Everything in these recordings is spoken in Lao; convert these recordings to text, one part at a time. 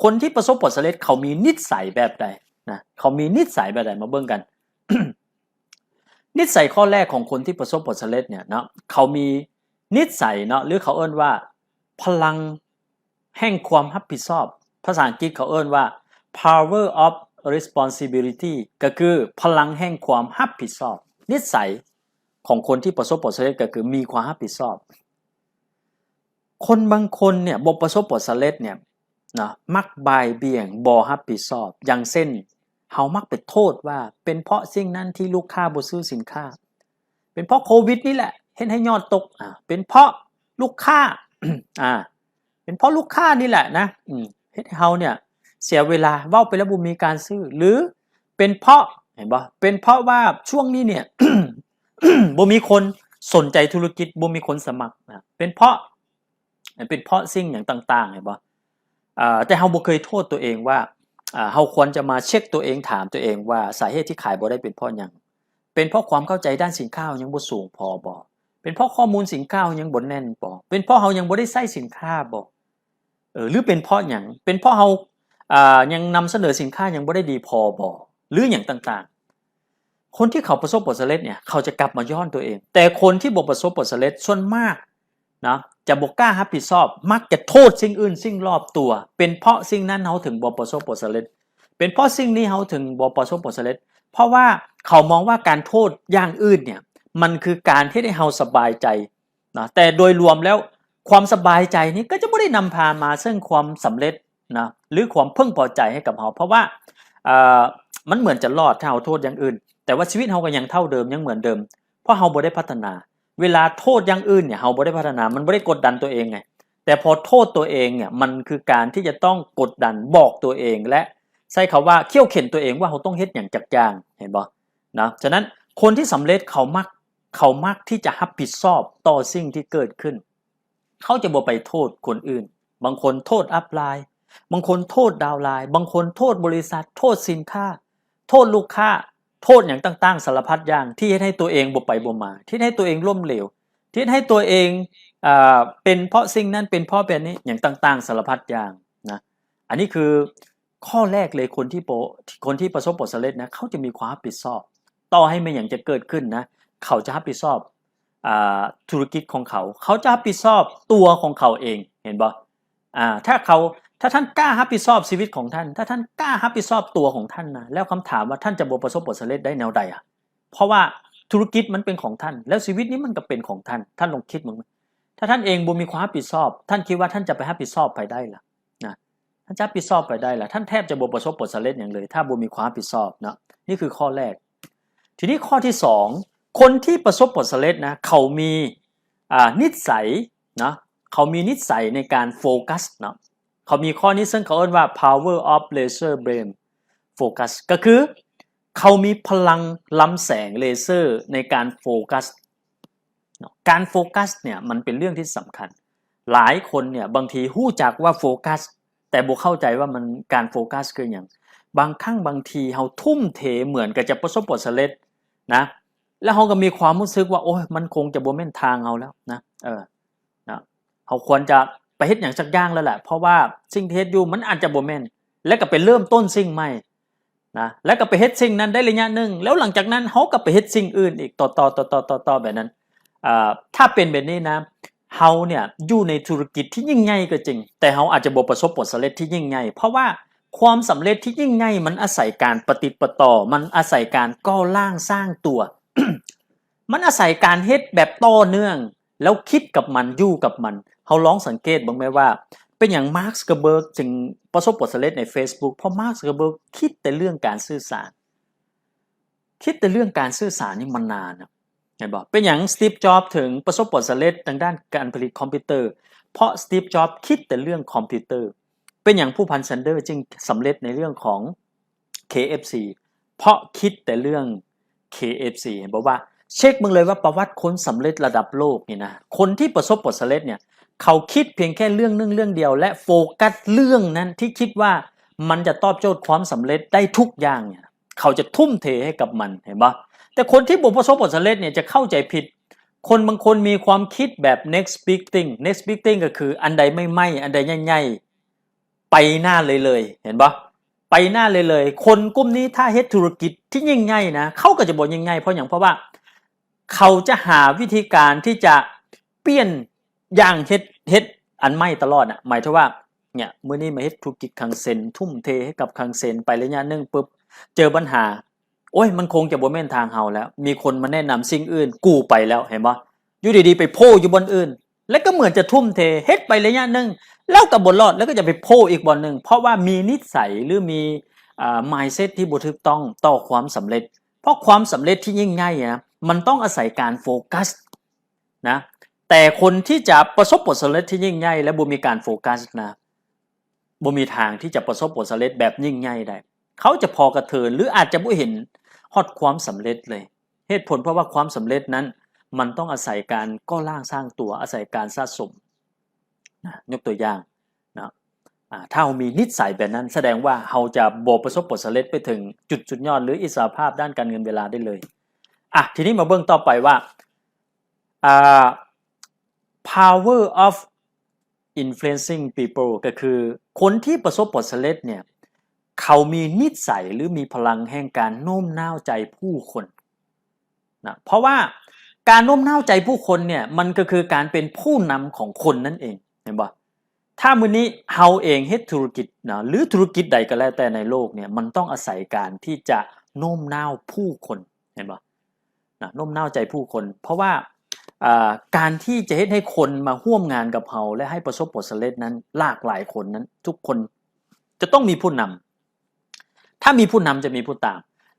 ຄົນທີ່ປະສົບຜົນສຳເລັດເຂົາມີນິດໄສແບບໃດນະ? ເຂົາມີນິດໄສແບບໃດ? ມາເບິ່ງກັນ. ນິດໄສຂໍ້ແລກຂອງຄົນທີ່ປະສົບຜົນສຳເລັດເນຍເນາະ ເຂົາມີນິດໄສເນາະ ຫຼືເຂົາເອີ້ນວ່າພະລັງແຫ່ງຄວາມຮັບຜິດຊອບ. ພາສາອັງກິດເຂົາເອີ້ນວ່າ power of responsibility ກໍຄືພະລັງແຫ່ງຄວາມຮັບຜິດຊອບ. ນິດໄສຂອງຄົນທີ່ປະສົບຜົນສຳເລັດກໍຄືມີຄວາມຮັບຜິດຊອບ. ຄົນບາງຄົນເນຍບໍ່ປະສົບຜົນສຳເລັດເນຍເນາະ ມັກບ່າຍບ່ຽງ ບໍ່ຮັບຜິດຊອບ. ຢ່າງເຊັ່ນ ເຮົາມັກໄປໂທດວ່າເປັນເພາະສິ່ງນັ້ນທີ່ລູກຄ້າບໍ່ຊື້ສິນຄ້າ, ເປັນເພາະໂຄວິດນີ້ແຫຼະເຮັດໃຫ້ຍອດຕົກ, ອາ ເປັນເພາະລູກຄ້າ ອາ ເປັນເພາະລູກຄ້ານີ້ແຫຼະນະ ອືມ ເຮັດໃຫ້ເຮົາເນຍເສຍເວລາ ເວົ້າໄປແລ້ວບໍ່ມີການຊື້ ຫຼືເປັນເພາະ ເຫັນບໍ່ ເປັນເພາະວ່າຊ່ວງນີ້ເນຍ ບໍ່ມີຄົນສົນໃຈທຸລະກິດ ບໍ່ມີຄົນສະໝັກນະ ເປັນເພາະ ເປັນເພາະສິ່ງຫຍັງຕ່າງໆ ເຫັນບໍ່? ເອີ ແຕ່ເຮົາບໍ່ເຄີຍໂທດຕົວເອງວ່າ ເອີ ເຮົາຄວນຈະມາເຊັກຕົວເອງ ຖາມຕົວເອງວ່າສາເຫດທີ່ຂາຍບໍ່ໄດ້ເປັນເພາະຫຍັງ? ເປັນເພາະຄວາມເຂົ້າໃຈດ້ານສິນຄ້າເຮົາຍັງບໍ່ສູງພໍບໍ່? ເປັນເພາະຂໍ້ມູນສິນຄ້າເຮົາຍັງບໍ່ແໜ້ນບໍ່? ເປັນເພາະເຮົາຍັງບໍ່ໄດ້ໃຊ້ສິນຄ້າບໍ່? ເອີ ຫຼືເປັນເພາະຫຍັງ? ເປັນເພາະເຮົາ ອາ ຍັງນຳສະເໜີສິນຄ້າຍັງບໍ່ໄດ້ດີພໍບໍ່? ຫຼືຫຍັງຕ່າງໆ. ຄົນທີ່ເຂົາປະສົບຜົນສຳເລັດເນຍ ເຂົາຈະກັບມາຍ້ອນຕົວເອງ, ແຕ່ຄົນທີ່ບໍ່ປະສົບຜົນສຳເລັດສ່ວນມາກນະ ຈະບໍ່ກ້າຮັບຜິດຊອບ, ມັກຈະໂທດສິ່ງອື່ນສິ່ງລອບຕົວ, ເປັນເພາະສິ່ງນັ້ນເຮົາເຖິງບໍ່ປະສົບຜົນສຳເລັດ, ເປັນເພາະສິ່ງນີ້ເຮົາເຖິງບໍ່ປະສົບຜົນສຳເລັດ, ເພາະວ່າເຂົາມອງວ່າການໂທດຢ່າງອື່ນເນຍ ມັນຄືການເຮັດໃຫ້ເຮົາສະບາຍໃຈ ນະ ແຕ່ໂດຍລວມແລ້ວ ຄວາມສະບາຍໃຈນີ້ກໍຈະບໍ່ໄດ້ນຳພາມາເຊິ່ງຄວາມສຳເລັດນະ ຫຼືຄວາມເພິ່ງພໍໃຈໃຫ້ກັບເຮົາ ເພາະວ່າ ເອີ ມັນເໝືອນຈະລອດຖ້າເຮົາໂທດຢ່າງອື່ນ ແຕ່ວ່າຊີວິດເຮົາກໍຍັງເທົ່າເດີມ ຍັງເໝືອນເດີມ ເພາະເຮົາບໍ່ໄດ້ພັດທະນາ. ເວລາໂທດຢ່າງອື່ນເນຍ ເຮົາບໍ່ໄດ້ພັດທະນາ ມັນບໍ່ໄດ້ກົດດັນຕົວເອງໄງ ແຕ່ພໍໂທດຕົວເອງເນຍ ມັນຄືການທີ່ຈະຕ້ອງກົດດັນ ບອກຕົວເອງ ແລະ ໃຊ້ຄຳວ່າຂ້ຽວເຂັນຕົວເອງວ່າເຮົາຕ້ອງເຮັດຫຍັງຈັກຢ່າງ ເຫັນບໍ່? ນະ ສະນັ້ນ ຄົນທີ່ສຳເລັດເຂົາມັກ ເຂົາມັກທີ່ຈະຮັບຜິດຊອບຕໍ່ສິ່ງທີ່ເກີດຂຶ້ນ. ເຂົາຈະບໍ່ໄປໂທດຄົນອື່ນ. ບາງຄົນໂທດອັບລາຍ, ບາງຄົນໂທດດາວລາຍ, ບາງຄົນໂທດບໍລິສັດ, ໂທດສິນຄ້າ, ໂທດລູກຄ້າ, ໂທດຫຍັງຕ່າງໆ ສາລະພັດຢ່າງ ທີ່ເຮັດໃຫ້ຕົວເອງບໍ່ໄປບໍ່ມາ, ທີ່ເຮັດໃຫ້ຕົວເອງລົ້ມເຫຼວ, ທີ່ເຮັດໃຫ້ຕົວເອງ ເປັນເພາະສິ່ງນັ້ນ, ເປັນເພາະແບບນີ້, ຫຍັງຕ່າງໆ ສາລະພັດຢ່າງນະ. ອັນນີ້ຄື ຂໍ້ແລກເລີຍ ຄົນທີ່ປະ ຄົນທີ່ປະສົບຜົນສຳເລັດນະ ເຂົາຈະມີຄວາມຮັບຜິດຊອບ. ຕໍ່ໃຫ້ແມ່ນຫຍັງຈະເກີດຂຶ້ນນະ ເຂົາຈະຮັບຜິດຊອບ ອ່າ ທຸລະກິດຂອງເຂົາ. ເຂົາຈະຮັບຜິດຊອບຕົວຂອງເຂົາເອງ ເຫັນບໍ່? ອ່າ ຖ້າເຂົາ ຖ້າທ່ານກ້າຮັບຜິດຊອບຊີວິດຂອງທ່ານ, ຖ້າທ່ານກ້າຮັບຜິດຊອບຕົວຂອງທ່ານນະ, ແລ້ວຄຳຖາມວ່າທ່ານຈະບໍ່ປະສົບຜົນສຳເລັດໄດ້ແນວໃດອະ? ເພາະວ່າທຸລະກິດມັນເປັນຂອງທ່ານ ແລ້ວຊີວິດນີ້ມັນກໍເປັນຂອງທ່ານ. ທ່ານລອງຄິດເບິ່ງ ຖ້າທ່ານເອງບໍ່ມີຄວາມຮັບຜິດຊອບ, ທ່ານຄິດວ່າທ່ານຈະໄປຮັບຜິດຊອບໃຜໄດ້ລະ? ນະ ທ່ານຈະຮັບຜິດຊອບໃຜໄດ້ລະ? ທ່ານແທບຈະບໍ່ປະສົບຜົນສຳເລັດຫຍັງເລີຍ ຖ້າບໍ່ມີຄວາມຮັບຜິດຊອບເນາະ. ນີ້ຄືຂໍ້ແລກ. ທີນີ້ຂໍ້ທີສອງ ຄົນທີ່ປະສົບຜົນສຳເລັດນະ ເຂົາມີ ອ່າ ນິດໄສເນາະ ເຂົາມີນິດໄສໃນການໂຟກັສເນາະ. ເຂົາມີຂໍ້ນີ້ ເຊິ່ງເຂົາເອີ້ນວ່າ power of laser beam focus ກໍຄື ເຂົາມີພະລັງລຳແສງເລເຊີໃນການໂຟກັສເນາະ. ການໂຟກັສເນຍມັນເປັນເລື່ອງທີ່ສຳຄັນ. ຫຼາຍຄົນເນຍບາງທີຮູ້ຈັກວ່າໂຟກັສ ແຕ່ບໍ່ເຂົ້າໃຈວ່າມັນ ການໂຟກັສຄືຫຍັງ. ບາງຄັ້ງບາງທີເຮົາທຸ່ມເທເໝືອນກັບຈະປະສົບຜົນສຳເລັດນະ ແລ້ວເຮົາກໍມີຄວາມຮູ້ສຶກວ່າ ໂອ້ຍ ມັນຄົງຈະບໍ່ແມ່ນທາງເຮົາແລ້ວນະ ເອີ ນະ ເຮົາຄວນຈະໄປເຮັດຫຍັງສັກຢ່າງແລ້ວແຫຼະ ເພາະວ່າສິ່ງທີ່ເຮັດຢູ່ມັນອາດຈະບໍ່ແມ່ນ ແລ້ວກໍໄປເລີ່ມຕົ້ນສິ່ງໃໝ່ນະ ແລ້ວກໍໄປເຮັດສິ່ງນັ້ນໄດ້ໄລຍະໜຶ່ງ ແລ້ວຫຼັງຈາກນັ້ນເຮົາກໍໄປເຮັດສິ່ງອື່ນອີກ ຕໍ່ໆ ຕໍ່ໆ ຕໍ່ໆ ແບບນັ້ນ. ເອີ ຖ້າເປັນແບບນີ້ນະ ເຮົາເນຍຢູ່ໃນທຸລະກິດທີ່ຍິ່ງໃຫຍ່ກໍຈິງ ແຕ່ເຮົາອາດຈະບໍ່ປະສົບຜົນສຳເລັດທີ່ຍິ່ງໃຫຍ່ ເພາະວ່າຄວາມສຳເລັດທີ່ຍິ່ງໃຫຍ່ມັນອາໄສການປະຕິດປະຕໍ່ ມັນອາໄສການກໍ່ຮ່າງສ້າງຕົວ ມັນອາໄສການເຮັດແບບຕໍ່ເນື່ອງ ແລ້ວຄິດກັບມັນ ຢູ່ກັບມັນ. ເຮົາລອງສັງເກດເບິ່ງແມ້ວ່າ ເປັນຫຍັງ Mark Zuckerberg ຈຶ່ງປະສົບຜົນສຳເລັດໃນ Facebook ເພາະ Mark Zuckerberg ຄິດແຕ່ເລື່ອງການສື່ສານ ຄິດແຕ່ເລື່ອງການສື່ສານນີ້ມານານນະ ເຫັນບໍ່? ເປັນຫຍັງ Steve Jobs ເຖິງປະສົບຜົນສຳເລັດທາງດ້ານການຜະລິດຄອມພິວເຕີ? ເພາະ Steve Jobs ຄິດແຕ່ເລື່ອງຄອມພິວເຕີ. ເປັນຫຍັງ ຜູ້ພັນ Sanders ຈຶ່ງສຳເລັດໃນເລື່ອງຂອງ KFC? ເພາະຄິດແຕ່ເລື່ອງ KFC ເຫັນບໍ່? ວ່າເຊັກເບິ່ງເລີຍວ່າປະຫວັດຄົນສຳເລັດລະດັບໂລກນີ້ນະ ຄົນທີ່ປະສົບຜົນສຳເລັດເນຍ ເຂົາຄິດພຽງແຄ່ເລື່ອງໜຶ່ງເລື່ອງດຽວ ແລະ ໂຟກັສເລື່ອງນັ້ນທີ່ຄິດວ່າມັນຈະຕອບໂຈດຄວາມສຳເລັດໄດ້ທຸກຢ່າງເນຍ ເຂົາຈະທຸ່ມເທໃຫ້ກັບມັນ ເຫັນບໍ່? ແຕ່ຄົນທີ່ບໍ່ປະສົບຜົນສຳເລັດເນຍຈະເຂົ້າໃຈຜິດ. ຄົນບາງຄົນມີຄວາມຄິດແບບ next big thing. Next big thing ກໍຄືອັນໃດໃໝ່ໆ ອັນໃດໃຫຍ່ໆ ໄປ ໄປໜ້າເລື້ອຍໆ ເຫັນບໍ່? ໄປໜ້າເລື້ອຍໆ. ຄົນກຸ່ມນີ້ຖ້າເຮັດທຸລະກິດທີ່ຍິ່ງໃຫຍ່ນະ ເຂົາກໍຈະບໍ່ຍິ່ງໃຫຍ່. ເພາະຫຍັງ? ເພາະວ່າເຂົາຈະຫາວິທີການທີ່ຈະປ່ຽນຢ່າງ ເຮັດ ເຮັດອັນໃໝ່ຕະຫຼອດນະ. ໝາຍເຖິງວ່າ ເນີ້ຍ ມື້ນີ້ມາເຮັດທຸລະກິດຄັງເຊັນ ທຸ່ມເທໃຫ້ກັບຄັງເຊັນ ໄປໄລຍະໜຶ່ງປຶບ ເຈີບັນຫາ ໂອ້ຍ ມັນຄົງຈະບໍ່ແມ່ນທາງເຮົາແລ້ວ ມີຄົນມາແນະນຳສິ່ງອື່ນ ກູໄປແລ້ວ ເຫັນບໍ່? ຢູ່ດີໆໄປໂພ້ຢູ່ບ່ອນອື່ນ ແລ້ວກໍເໝືອນຈະທຸ່ມເທເຮັດໄປໄລຍະໜຶ່ງ ແລ້ວກໍບໍ່ລອດ ແລ້ວກໍຈະໄປໂພ້ອີກບ່ອນໜຶ່ງ ເພາະວ່າມີນິດໄສ ຫຼື ມີ ອ່າ ມາຍເຊັດທີ່ບໍ່ຖືກຕ້ອງຕໍ່ຄວາມສຳເລັດ. ເພາະຄວາມສຳເລັດທີ່ຍິ່ງໃຫຍ່ນະ ມັນຕ້ອງອາໄສການໂຟກັສນະ ແຕ່ຄົນທີ່ຈະປະສົບຜົນສຳເລັດທີ່ຍິ່ງໃຫຍ່ ແລະ ບໍ່ມີການໂຟກັສນະ ບໍ່ມີທາງທີ່ຈະປະສົບຜົນສຳເລັດແບບຍິ່ງໃຫຍ່ໄດ້. ເຂົາຈະພໍກະເທີນ ຫຼື ອາດຈະບໍ່ເຫັນຮອດຄວາມສຳເລັດເລີຍ. ເຫດຜົນເພາະວ່າຄວາມສຳເລັດນັ້ນ ມັນຕ້ອງອາໄສການກໍ່ສ້າງສ້າງຕົວ ອາໄສການສະສົມນະ. ຍົກຕົວຢ່າງເນາະ ອາ ຖ້າເຮົາມີນິດໄສແບບນັ້ນ ສະແດງວ່າເຮົາຈະບໍ່ປະສົບຜົນສຳເລັດໄປເຖິງຈຸດສຸດຍອດ ຫຼື ອິດສະຫຼະພາບດ້ານການເງິນເວລາໄດ້ເລີຍ. ອາ ທີນີ້ມາເບິ່ງຕໍ່ໄປວ່າ ອ່າ power of influencing people ກໍຄືຄົນທີ່ປະສົບຜົນສຳເລັດເນ່ຍ ເຂົາມີນິດໄສ ຫຼື ມີພະລັງແຫ່ງການໂນ້ມນ້າວໃຈຜູ້ຄົນນະ. ເພາະວ່າການໂນ້ມນ້າວໃຈຜູ້ຄົນເນ່ຍ ມັນກໍຄືການເປັນຜູ້ນຳຂອງຄົນນັ້ນເອງ ເຫັນບໍ່? ຖ້າມື້ນີ້ເຮົາເອງເຮັດທຸລະກິດນະ ຫຼື ທຸລະກິດໃດກໍແລ້ວແຕ່ໃນໂລກເນ່ຍ ມັນຕ້ອງອາໄສການທີ່ຈະໂນ້ມນ້າວຜູ້ຄົນ ເຫັນບໍ່? ນະ ໂນ້ມນ້າວໃຈຜູ້ຄົນ ເພາະວ່າ ເອີ ການທີ່ຈະເຮັດໃຫ້ຄົນມາຮ່ວມງານກັບເຮົາ ແລະ ໃຫ້ປະສົບຜົນສຳເລັດນັ້ນ ຫຼາກຫຼາຍຄົນນັ້ນ ທຸກຄົນຈະຕ້ອງມີຜູ້ນຳ. ຖ້າມີຜູ້ນຳຈະມີຜູ້ຕາມ.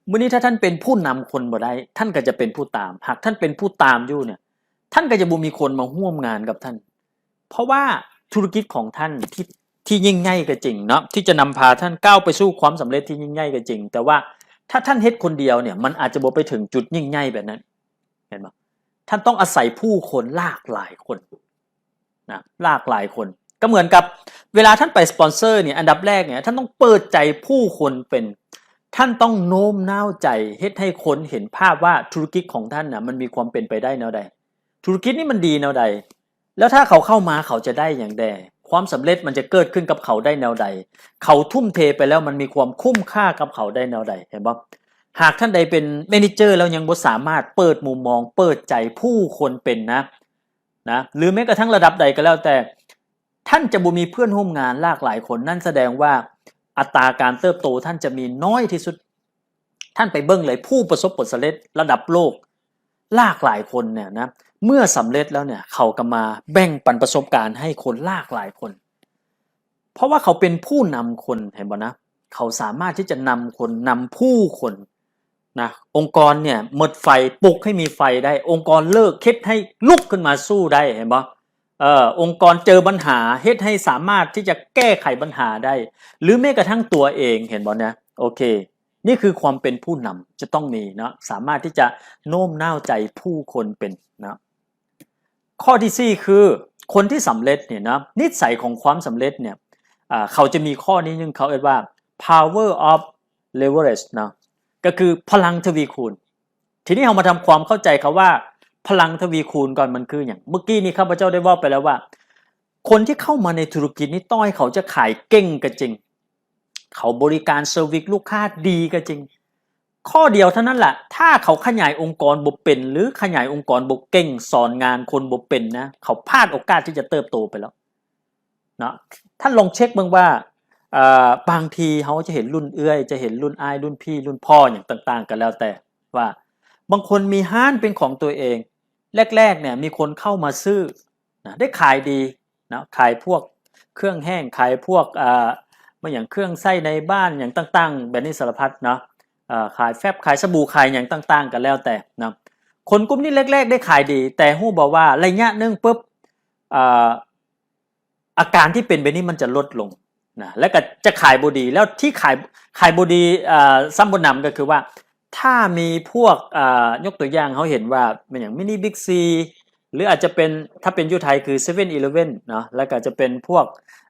ມື້ນີ້ຖ້າທ່ານເປັນຜູ້ນຳຄົນບໍ່ໄດ້ ທ່ານກໍຈະເປັນຜູ້ຕາມ. ຫາກທ່ານເປັນຜູ້ຕາມຢູ່ເນ່ຍ ທ່ານກໍຈະບໍ່ມີຄົນມາຮ່ວມງານກັບທ່ານ. ເພາະວ່າທຸລະກິດຂອງທ່ານທີ່ ທີ່ຍິ່ງໃຫຍ່ກໍຈິງເນາະ ທີ່ຈະນຳພາທ່ານກ້າວໄປສູ່ຄວາມສຳເລັດທີ່ຍິ່ງໃຫຍ່ກໍຈິງ ແຕ່ວ່າຖ້າທ່ານເຮັດຄົນດຽວເນ່ຍ ມັນອາດຈະບໍ່ໄປເຖິງຈຸດຍິ່ງໃຫຍ່ແບບນັ້ນ ເຫັນບໍ່? ທ່ານຕ້ອງອາໄສຜູ້ຄົນຫຼາກຫຼາຍຄົນນະ ຫຼາກຫຼາຍຄົນ. ກໍເໝືອນກັບເວລາທ່ານໄປສະປອນເຊີເນ່ຍ ອັນດັບແລກເນ່ຍ ທ່ານຕ້ອງເປີດໃຈຜູ້ຄົນເປັນ. ທ່ານຕ້ອງໂນ້ມນ້າວໃຈ ເຮັດໃຫ້ຄົນເຫັນພາບວ່າທຸລະກິດຂອງທ່ານນະ ມັນມີຄວາມເປັນໄປໄດ້ແນວໃດ ທຸລະກິດນີ້ມັນດີແນວໃດ ແລ້ວຖ້າເຂົາເຂົ້າມາ ເຂົາຈະໄດ້ຫຍັງແດ່? ຄວາມສຳເລັດມັນຈະເກີດຂຶ້ນກັບເຂົາໄດ້ແນວໃດ? ເຂົາທຸ່ມເທໄປແລ້ວ ມັນມີຄວາມຄຸ້ມຄ່າກັບເຂົາໄດ້ແນວໃດ? ເຫັນບໍ່? ຫາກທ່ານໃດເປັນແມເນເຈີແລ້ວ ຍັງບໍ່ສາມາດເປີດມຸມມອງ ເປີດໃຈຜູ້ຄົນເປັນນະ ນະ ຫຼືແມ້ກະທັ່ງລະດັບໃດກໍແລ້ວແຕ່ ທ່ານຈະບໍ່ມີເພື່ອນຮ່ວມງານຫຼາກຫຼາຍຄົນ. ນັ້ນສະແດງວ່າອັດຕາການເຕີບໂຕທ່ານຈະມີນ້ອຍທີ່ສຸດ. ທ່ານໄປເບິ່ງເລີຍ ຜູ້ປະສົບຜົນສຳເລັດລະດັບໂລກຫຼາກຫຼາຍຄົນເນ່ຍນະ ເມື່ອສຳເລັດແລ້ວເນ່ຍ ເຂົາກໍມາແບ່ງປັນປະສົບການໃຫ້ຄົນຫຼາກຫຼາຍຄົນ ເພາະວ່າເຂົາເປັນຜູ້ນຳຄົນ ເຫັນບໍ່ນະ? ເຂົາສາມາດທີ່ຈະນຳຄົນ ນຳຜູ້ຄົນນະ. ອົງກອນເນ່ຍໝົດໄຟ ປຸກໃຫ້ມີໄຟໄດ້. ອົງກອນເລີກ ເຮັດໃຫ້ລຸກຂຶ້ນມາສູ້ໄດ້ ເຫັນບໍ່? ເອີ ອົງກອນເຈີບັນຫາ ເຮັດໃຫ້ສາມາດທີ່ຈະແກ້ໄຂບັນຫາໄດ້ ຫຼືແມ້ກະທັ່ງຕົວເອງ ເຫັນບໍ່ນະ? ໂອເຄ ນີ້ຄືຄວາມເປັນຜູ້ນຳຈະຕ້ອງມີເນາະ ສາມາດທີ່ຈະໂນ້ມນ້າວໃຈຜູ້ຄົນເປັນເນາະ. ຂໍ້ທີສີ່ ຄືຄົນທີ່ສຳເລັດເນ່ຍເນາະ ນິດໄສຂອງຄວາມສຳເລັດເນ່ຍ ອາ ເຂົາຈະມີຂໍ້ນີ້ໜຶ່ງ ເຂົາເອີ້ນວ່າ power of leverage ເນາະ ກໍຄືພະລັງທະວີຄູນ. ທີນີ້ເຮົາມາທຳຄວາມເຂົ້າໃຈຄຳວ່າພະລັງທະວີຄູນກ່ອນ ມັນຄືຫຍັງ? ເມື່ອກີ້ນີ້ຂ້າພະເຈົ້າໄດ້ເວົ້າໄປແລ້ວວ່າ ຄົນທີ່ເຂົ້າມາໃນທຸລະກິດນີ້ ຕໍ່ໃຫ້ເຂົາຈະຂາຍເກັ່ງກໍຈິງ ເຂົາບໍລິການເຊີວິສລູກຄ້າດີກໍຈິງ ຂໍ້ດຽວເທົ່ານັ້ນແຫຼະ ຖ້າເຂົາຂະຫຍາຍອົງກອນບໍ່ເປັນ ຫຼືຂະຫຍາຍອົງກອນບໍ່ເກັ່ງ ສອນງານຄົນບໍ່ເປັນນະ ເຂົາພາດໂອກາດທີ່ຈະເຕີບໂຕໄປແລ້ວເນາະ. ທ່ານລອງເຊັກເບິ່ງວ່າ ເອີ ບາງທີເຮົາຈະເຫັນລຸ້ນເອື້ອຍ ຈະເຫັນລຸ້ນອ້າຍ ລຸ້ນພີ່ ລຸ້ນພໍ່ ຫຍັງຕ່າງໆ ກໍແລ້ວແຕ່ ວ່າບາງຄົນມີຮ້ານເປັນຂອງຕົວເອງ ແລກໆ ເນ່ຍ ມີຄົນເຂົ້າມາຊື້ນະ ໄດ້ຂາຍດີເນາະ ຂາຍພວກເຄື່ອງແຫ້ງ ຂາຍພວກ ອາ ແມ່ນຫຍັງ ເຄື່ອງໃຊ້ໃນບ້ານຫຍັງຕ່າງໆ ແບບນີ້ສາລະພັດເນາະ ເອີ ຂາຍແຟັບ ຂາຍສະບູ ຂາຍຫຍັງຕ່າງໆ ກໍແລ້ວແຕ່ເນາະ. ຄົນກຸ່ມນີ້ແລກໆ ໄດ້ຂາຍດີ ແຕ່ຮູ້ບໍ່ວ່າໄລຍະໜຶ່ງປຶບ ອາ ອາການທີ່ເປັນແບບນີ້ມັນຈະລົດລົງນະ ແລ້ວກໍຈະຂາຍບໍ່ດີ ແລ້ວທີ່ຂາຍ ຂາຍບໍ່ດີ ເອີ ຊ້ຳບໍ່ໜຳກໍຄືວ່າ ຖ້າມີພວກ ເອີ ຍົກຕົວຢ່າງ ເຮົາເຫັນວ່າແມ່ນຫຍັງ ມິນິ ບິກຊີ ຫຼືອາດຈະເປັນ ຖ້າເປັນຢູ່ໄທຄືເຊເວັ່ນອີເລເວັ່ນເນາະ ແລ້ວກໍຈະເປັນພວກ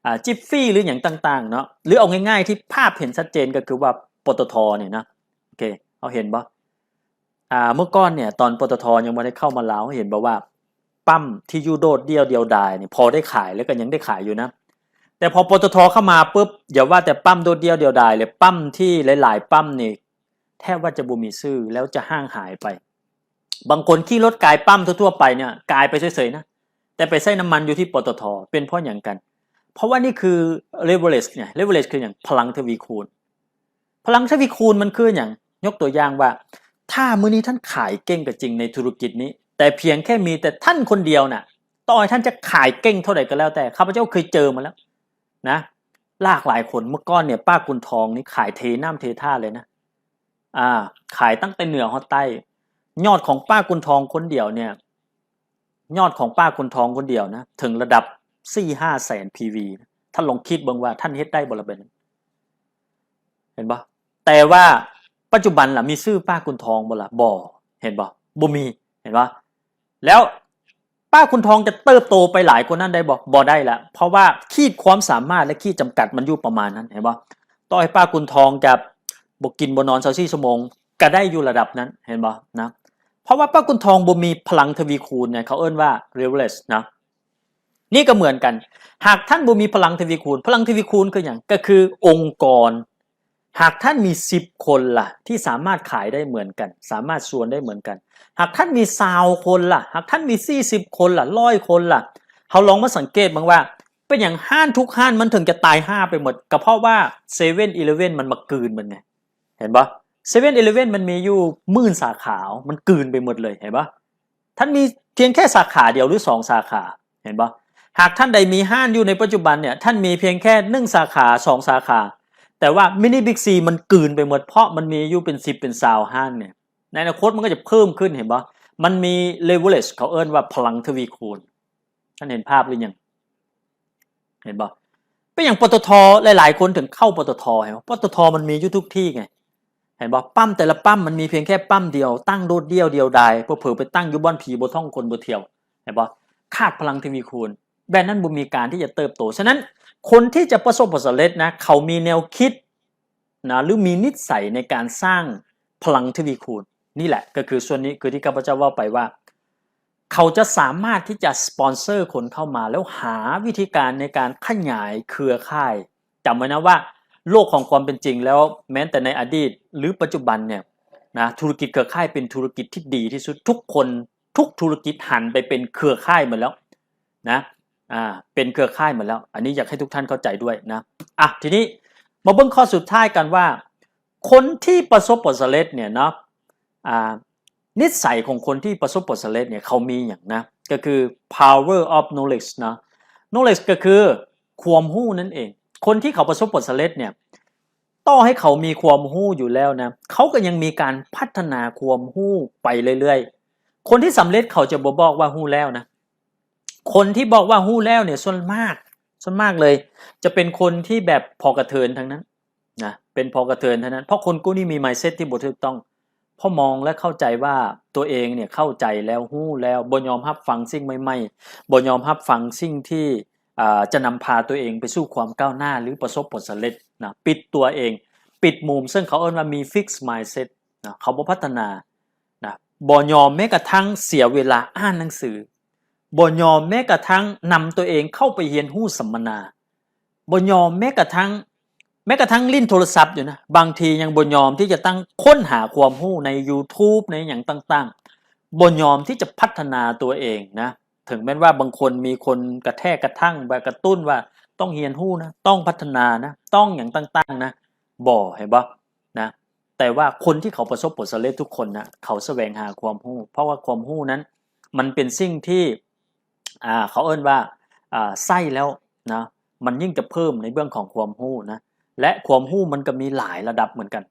ອາ ຈິບຟີ ຫຼືຫຍັງຕ່າງໆ ເນາະ ຫຼືເອົາງ່າຍໆ ທີ່ພາບເຫັນຊັດເຈນກໍຄືວ່າ ປຕທ ນີ້ນະ ໂອເຄ ເຮົາເຫັນບໍ່? ອາ ເມື່ອກ່ອນເນ່ຍ ຕອນ ປຕທ ຍັງບໍ່ໄດ້ເຂົ້າມາລາວ ເຫັນບໍ່ວ່າປ້ຳທີ່ຢູ່ໂດດດ່ຽວດຽວດາຍນີ້ ພໍໄດ້ຂາຍ ແລ້ວກໍຍັງໄດ້ຂາຍຢູ່ນະ. ແຕ່ພໍ ປຕທ ເຂົ້າມາປຶບ ຢ່າວ່າແຕ່ປ້ຳໂດດດ່ຽວດຽວດາຍເລີຍ ປ້ຳທີ່ຫຼາຍໆປ້ຳນີ້ ແທບວ່າຈະບໍ່ມີຊື່ ແລ້ວຈະຫ່າງຫາຍໄປ. ບາງຄົນຂີ່ລົດກາຍປ້ຳທົ່ວໆໄປເນຍ ກາຍໄປເສີຍໆນະ ແຕ່ໄປໃຊ້ນ້ຳມັນຢູ່ທີ່ ປຕທ ເປັນເພາະຫຍັງກັນ? ເພາະວ່ານີ້ຄື leverage ເນຍ leverage ຄືຫຍັງ? ພະລັງທະວີຄູນ. ພະລັງທະວີຄູນມັນຄືຫຍັງ? ຍົກຕົວຢ່າງວ່າ ຖ້າມື້ນີ້ທ່ານຂາຍເກັ່ງກໍຈິງໃນທຸລະກິດນີ້ ແຕ່ພຽງແຄ່ມີແຕ່ທ່ານຄົນດຽວນະ ຕໍ່ໃຫ້ທ່ານຈະຂາຍເກັ່ງເທົ່າໃດກໍແລ້ວແຕ່ ຂ້າພະເຈົ້າເຄີຍເຈີມາແລ້ວນະ ຫຼາກຫຼາຍຄົນ. ເມື່ອກ່ອນເນຍ ປ້າກຸນທອງນີ້ຂາຍເທນ້ຳເທທ່າເລີຍນະ ອ່າ ຂາຍຕັ້ງແຕ່ເໜືອຮອດໃຕ້. ຍອດຂອງປ້າກຸນທອງຄົນດຽວເນຍ ຍອດຂອງປ້າກຸນທອງຄົນດຽວນະ ເຖິງລະດັບສີ່ຫ້າແສນ ພີວີ. ທ່ານລອງຄິດເບິ່ງວ່າທ່ານເຮັດໄດ້ບໍ່ລະແບບນັ້ນ? ເຫັນບໍ່? ແຕ່ວ່າປັດຈຸບັນລະ ມີຊື່ປ້າກຸນທອງບໍ່ລະ? ບໍ່. ເຫັນບໍ່? ບໍ່ມີ. ເຫັນບໍ່? ແລ້ວ ປ້າກຸນທອງຈະເຕີບໂຕໄປຫຼາຍກວ່ານັ້ນໄດ້ບໍ່? ບໍ່ໄດ້ລະ ເພາະວ່າຂີດຄວາມສາມາດ ແລະ ຂີດຈຳກັດມັນຢູ່ປະມານນັ້ນ ເຫັນບໍ່? ຕໍ່ໃຫ້ປ້າກຸນທອງຈະບໍ່ກິນບໍ່ນອນຊາວສີ່ຊົ່ວໂມງ ກໍໄດ້ຢູ່ລະດັບນັ້ນ ເຫັນບໍ່ນະ? ເພາະວ່າປ້າກຸນທອງບໍ່ມີພະລັງທະວີຄູນ ເຂົາເອີ້ນວ່າ leverage ນະ. ນີ້ກໍເໝືອນກັນ ຫາກທ່ານບໍ່ມີພະລັງທະວີຄູນ ພະລັງທະວີຄູນຄືຫຍັງ? ກໍຄືອົງກອນ ຫາກທ່ານມີສິບຄົນລະ ທີ່ສາມາດຂາຍໄດ້ເໝືອນກັນ ສາມາດຊວນໄດ້ເໝືອນກັນ ຫາກທ່ານມີຊາວຄົນລະ ຫາກທ່ານມີສີ່ສິບຄົນລະ ຮ້ອຍຄົນລະ ເຮົາລອງມາສັງເກດເບິ່ງວ່າ ເປັນຫຍັງຮ້ານທຸກຮ້ານມັນເຖິງຈະຕາຍຮ່າໄປໝົດ? ກໍເພາະວ່າ seven eleven ມັນມາກືນມັນໄງ ເຫັນບໍ່? seven eleven ມັນມີຢູ່ໝື່ນສາຂາ ມັນກືນໄປໝົດເລີຍ ເຫັນບໍ່? ທ່ານມີພຽງແຄ່ສາຂາດຽວ ຫຼື ສອງສາຂາ ເຫັນບໍ່? ຫາກທ່ານໃດມີຮ້ານຢູ່ໃນປັດຈຸບັນເນຍ ທ່ານມີພຽງແຄ່ໜຶ່ງສາຂາ ສອງສາຂາ ແຕ່ວ່າມິນິບິກຊີມັນກືນໄປໝົດ ເພາະມັນມີຢູ່ເປັນສິບເປັນຊາວຮ້ານເນຍ ໃນອະນາຄົດມັນກໍຈະເພີ່ມຂຶ້ນ ເຫັນບໍ່? ມັນມີ leverage ເຂົາເອີ້ນວ່າພະລັງທະວີຄູນ. ທ່ານເຫັນພາບຫຼືຍັງ? ເຫັນບໍ່? ເປັນຫຍັງ ປຕທ ຫຼາຍໆຄົນເຖິງເຂົ້າ ປຕທ ເຫັນບໍ່? ປຕທ ມັນມີຢູ່ທຸກທີ່ໄງ ເຫັນບໍ່? ປ້ຳແຕ່ລະປ້ຳມັນມີພຽງແຄ່ປ້ຳດຽວ ຕັ້ງໂດດດ່ຽວດຽວດາຍ ເຜີໆໄປຕັ້ງຢູ່ບ່ອນຜີບໍ່ທ່ອງຄົນບໍ່ທ່ຽວ ເຫັນບໍ່? ຂາດພະລັງທະວີຄູນ ແບບນັ້ນບໍ່ມີການທີ່ຈະເຕີບໂຕ. ສະນັ້ນ ຄົນທີ່ຈະປະສົບຜົນສຳເລັດນະ ເຂົາມີແນວຄິດ ນະ ຫຼື ມີນິດໄສໃນການສ້າງພະລັງທະວີຄູນ. ນີ້ແຫຼະ ກໍຄືສ່ວນນີ້ ຄືທີ່ຂ້າພະເຈົ້າເວົ້າໄປວ່າ ເຂົາຈະສາມາດທີ່ຈະສະປອນເຊີຄົນເຂົ້າມາ ແລ້ວຫາວິທີການໃນການຂະຫຍາຍເຄືອຂ່າຍ. ຈຳໄວ້ນະວ່າ ໂລກຂອງຄວາມເປັນຈິງແລ້ວ ແມ່ນແຕ່ໃນອະດີດ ຫຼື ປັດຈຸບັນເນຍນະ ທຸລະກິດເຄືອຂ່າຍເປັນທຸລະກິດທີ່ດີທີ່ສຸດ. ທຸກຄົນ ທຸກທຸລະກິດຫັນໄປເປັນເຄືອຂ່າຍໝົດແລ້ວນະ ອ່າ ເປັນເຄືອຂ່າຍໝົດແລ້ວ. ອັນນີ້ຢາກໃຫ້ທຸກທ່ານເຂົ້າໃຈດ້ວຍນະ. ອ່ະ ທີນີ້ມາເບິ່ງຂໍ້ສຸດທ້າຍກັນວ່າ ຄົນທີ່ປະສົບຜົນສຳເລັດເນຍເນາະ ອ່າ ນິດໄສຂອງຄົນທີ່ປະສົບຜົນສຳເລັດເນຍ ເຂົາມີຫຍັງນະ? ກໍຄື power of knowledge ເນາະ. knowledge ກໍຄືຄວາມຮູ້ນັ້ນເອງ. ຄົນທີ່ເຂົາປະສົບຜົນສຳເລັດເນຍ ຕໍ່ໃຫ້ເຂົາມີຄວາມຮູ້ຢູ່ແລ້ວນະ ເຂົາກໍຍັງມີການພັດທະນາຄວາມຮູ້ໄປເລື້ອຍໆ. ຄົນທີ່ສຳເລັດເຂົາຈະບໍ່ບອກວ່າຮູ້ແລ້ວນະ. ຄົນທີ່ບອກວ່າຮູ້ແລ້ວເນຍ ສ່ວນມາກ ສ່ວນມາກເລີຍ ຈະເປັນຄົນທີ່ແບບພໍກະເທີນທັງນັ້ນນະ ເປັນພໍກະເທີນທັງນັ້ນ ເພາະຄົນກຸ່ມນີ້ມີ mindset ທີ່ບໍ່ຖືກຕ້ອງ ເພາະມອງ ແລະ ເຂົ້າໃຈວ່າຕົວເອງເນຍເຂົ້າໃຈແລ້ວ ຮູ້ແລ້ວ ບໍ່ຍອມຮັບຟັງສິ່ງໃໝ່ໆ ບໍ່ຍອມຮັບຟັງສິ່ງທີ່ ອ່າ ຈະນຳພາຕົວເອງໄປສູ່ຄວາມກ້າວໜ້າ ຫຼື ປະສົບຜົນສຳເລັດນະ. ປິດຕົວເອງ ປິດມຸມ ເຊິ່ງເຂົາເອີ້ນວ່າມີ fixed mindset ນະ ເຂົາບໍ່ພັດທະນານະ ບໍ່ຍອມແມ້ກະທັ່ງເສຍເວລາອ່ານໜັງສື ບໍ່ຍອມແມ້ກະທັ່ງນຳຕົວເອງເຂົ້າໄປຮຽນຮູ້ສຳມະນາ ບໍ່ຍອມແມ້ກະທັ່ງ ແມ້ກະທັ່ງຫຼິ້ນໂທລະສັບຢູ່ນະ ບາງທີຍັງບໍ່ຍອມທີ່ຈະຕັ້ງຄົ້ນຫາຄວາມຮູ້ໃນ YouTube ໃນຫຍັງຕ່າງໆ ບໍ່ຍອມທີ່ຈະພັດທະນາຕົວເອງນະ. ເຖິງແມ່ນວ່າບາງຄົນມີຄົນກະແທກກະທັ່ງ ແບບກະຕຸ້ນວ່າຕ້ອງຮຽນຮູ້ນະ ຕ້ອງພັດທະນານະ ຕ້ອງຫຍັງຕ່າງໆນະ ບໍ່ ເຫັນບໍ່ນະ? ແຕ່ວ່າຄົນທີ່ເຂົາປະສົບຜົນສຳເລັດທຸກຄົນນະ ເຂົາສະແຫວງຫາຄວາມຮູ້ ເພາະວ່າຄວາມຮູ້ນັ້ນມັນເປັນສິ່ງທີ່ ອ່າ ເຂົາເອີ້ນວ່າ ອ່າ ໃຊ້ແລ້ວນະ ມັນຍິ່ງຈະເພີ່ມໃນເບື້ອງຂອງຄວາມຮູ້ນະ ແລະ ຄວາມຮູ້ມັນກໍມີຫຼາຍລະດັບເໝືອນກັນ.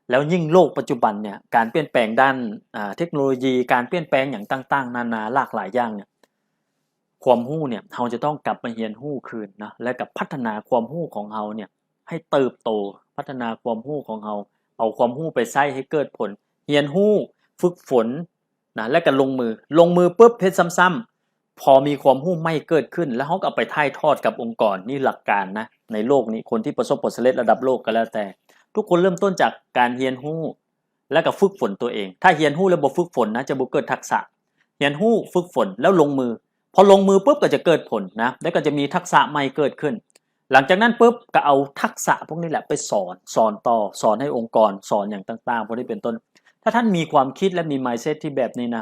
ແລ້ວຍິ່ງໂລກປັດຈຸບັນເນຍ ການປ່ຽນແປງດ້ານ ອ່າ ເທັກໂນໂລຢີ ການປ່ຽນແປງຫຍັງຕ່າງໆນານາຫຼາກຫຼາຍຢ່າງເນຍ ຄວາມຮູ້ເນຍ ເຮົາຈະຕ້ອງກັບມາຮຽນຮູ້ຄືນເນາະ ແລະ ກໍພັດທະນາຄວາມຮູ້ຂອງເຮົາເນຍໃຫ້ເຕີບໂຕ, ພັດທະນາຄວາມຮູ້ຂອງເຮົາ, ເອົາຄວາມຮູ້ໄປໃຊ້ໃຫ້ເກີດຜົນ, ຮຽນຮູ້, ຝຶກຝົນນະ ແລະ ກໍລົງມື, ລົງມືປຶບ ເຮັດຊ້ຳໆ ພໍມີຄວາມຮູ້ໃໝ່ເກີດຂຶ້ນ ແລ້ວເຮົາກໍເອົາໄປຖ່າຍທອດກັບອົງກອນ. ນີ້ຫຼັກການນະ ໃນໂລກນີ້ ຄົນທີ່ປະສົບຜົນສຳເລັດລະດັບໂລກກໍແລ້ວແຕ່ ທຸກຄົນເລີ່ມຕົ້ນຈາກການຮຽນຮູ້ ແລ້ວກໍຝຶກຝົນຕົວເອງ. ຖ້າຮຽນຮູ້ແລ້ວບໍ່ຝຶກຝົນນະ ຈະບໍ່ເກີດທັກສະ. ຮຽນຮູ້, ຝຶກຝົນ ແລ້ວລົງມື. ພໍລົງມືປຶບກໍຈະເກີດຜົນນະ ແລ້ວກໍຈະມີທັກສະໃໝ່ເກີດຂຶ້ນ. ຫຼັງຈາກນັ້ນປຶບ ກໍເອົາທັກສະພວກນີ້ແຫຼະໄປສອນ, ສອນຕໍ່, ສອນໃຫ້ອົງກອນ, ສອນຫຍັງຕ່າງໆ ພວກນີ້ເປັນຕົ້ນ. ຖ້າທ່ານມີຄວາມຄິດ ແລະ ມີ mindset ທີ່ແບບນີ້ນະ,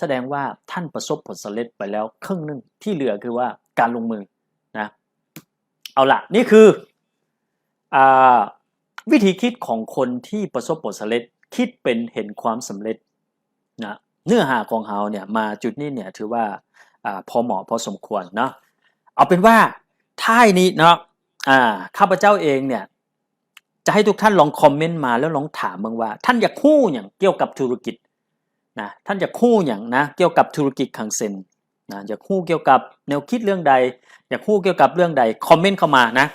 ສະແດງວ່າທ່ານປະສົບຜົນສຳເລັດໄປແລ້ວເຄິ່ງໜຶ່ງ, ທີ່ເຫຼືອຄືວ່າການລົງມືນະ. ເອົາລະ, ນີ້ຄື ອ່າ ວິທີຄິດຂອງຄົນທີ່ປະສົບຜົນສຳເລັດ, ຄິດເປັນເຫັນຄວາມສຳເລັດນະ. ເນື້ອຫາຂອງເຮົາເນຍ ມາຈຸດນີ້ເນຍ ຖືວ່າ ອ່າ ພໍເໝາະພໍສົມຄວນເນາະ. ເອົາເປັນວ່າທ້າຍນີ້ເນາະ, ອ່າ ຂ້າພະເຈົ້າເອງເນຍ ຈະໃຫ້ທຸກທ່ານລອງຄອມເມັນມາ ແລ້ວລອງຖາມເບິ່ງວ່າ ທ່ານຢາກຮູ້ຫຍັງກ່ຽວກັບທຸລະກິດນະ, ທ່ານຢາກຮູ້ຫຍັງນະ ກ່ຽວກັບທຸລະກິດຄັງເຊັນນະ, ຢາກຮູ້ກ່ຽວກັບແນວຄິດເລື່ອງໃດ, ຢາກຮູ້ກ່ຽວກັບເລື່ອງໃດ ຄອມເມັນເຂົ້າມານະ.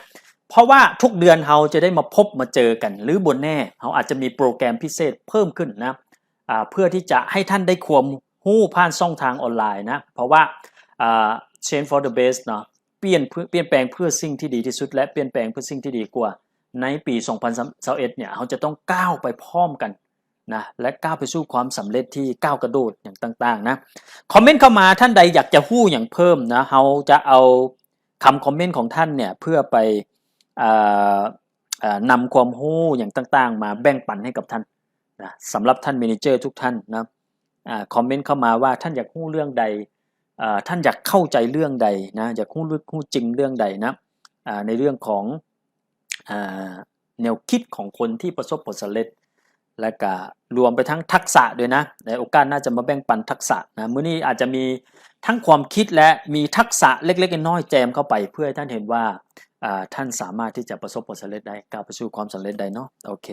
ເພາະວ່າທຸກເດືອນເຮົາຈະໄດ້ມາພົບມາເຈີກັນ ຫຼື ບໍ່ແນ່ ເຮົາອາດຈະມີໂປຣແກຣມພິເສດເພີ່ມຂຶ້ນນະ, ອ່າ ເພື່ອທີ່ຈະໃຫ້ທ່ານໄດ້ຄວາມຮູ້ຜ່ານຊ່ອງທາງອອນລາຍນະ. ເພາະວ່າ ອ່າ Change for the Best ເນາະ, ປ່ຽນເພື່ອ, ປ່ຽນແປງເພື່ອສິ່ງທີ່ດີທີ່ສຸດ ແລະ ປ່ຽນແປງເພື່ອສິ່ງທີ່ດີກວ່າ ໃນປີສອງພັນຊາວເອັດເນຍ ເຮົາຈະຕ້ອງກ້າວໄປພ້ອມກັນນະ ແລະ ກ້າວໄປສູ່ຄວາມສຳເລັດທີ່ກ້າວກະໂດດຫຍັງຕ່າງໆນະ. ຄອມເມັນເຂົ້າມາ, ທ່ານໃດຢາກຈະຮູ້ຫຍັງເພີ່ມນະ, ເຮົາຈະເອົາຄຳຄອມເມັນຂອງທ່ານເນຍ ເພື່ອໄປ ເອີ ເອີ ນຳຄວາມຮູ້ຫຍັງຕ່າງໆມາແບ່ງປັນໃຫ້ກັບທ່ານນະ. ສຳລັບທ່ານ manager ທຸກທ່ານນະ, ອ່າ ຄອມເມັນເຂົ້າມາວ່າທ່ານຢາກຮູ້ເລື່ອງໃດ, ເອີ ທ່ານຢາກເຂົ້າໃຈເລື່ອງໃດນະ, ຢາກຮູ້ ຮູ້ຈິງເລື່ອງໃດນະ, ອ່າ ໃນເລື່ອງຂອງ ອ່າ ແນວຄິດຂອງຄົນທີ່ປະສົບຜົນສຳເລັດ ແລະ ກະລວມໄປທັງທັກສະດ້ວຍນະ. ໃນໂອກາດໜ້າຈະມາແບ່ງປັນທັກສະນະ. ມື້ນີ້ອາດຈະມີທັງຄວາມຄິດ ແລະ ມີທັກສະເລັກໆນ້ອຍໆແຈມເຂົ້າໄປ ເພື່ອໃຫ້ທ່ານເຫັນວ່າ ອ່າ ທ່ານສາມາດທີ່ຈະປະສົບຜົນສຳເລັດໄດ້, ກ້າວໄປສູ່ຄວາມສຳເລັດໄດ້ເນາະ. ໂອເຄ.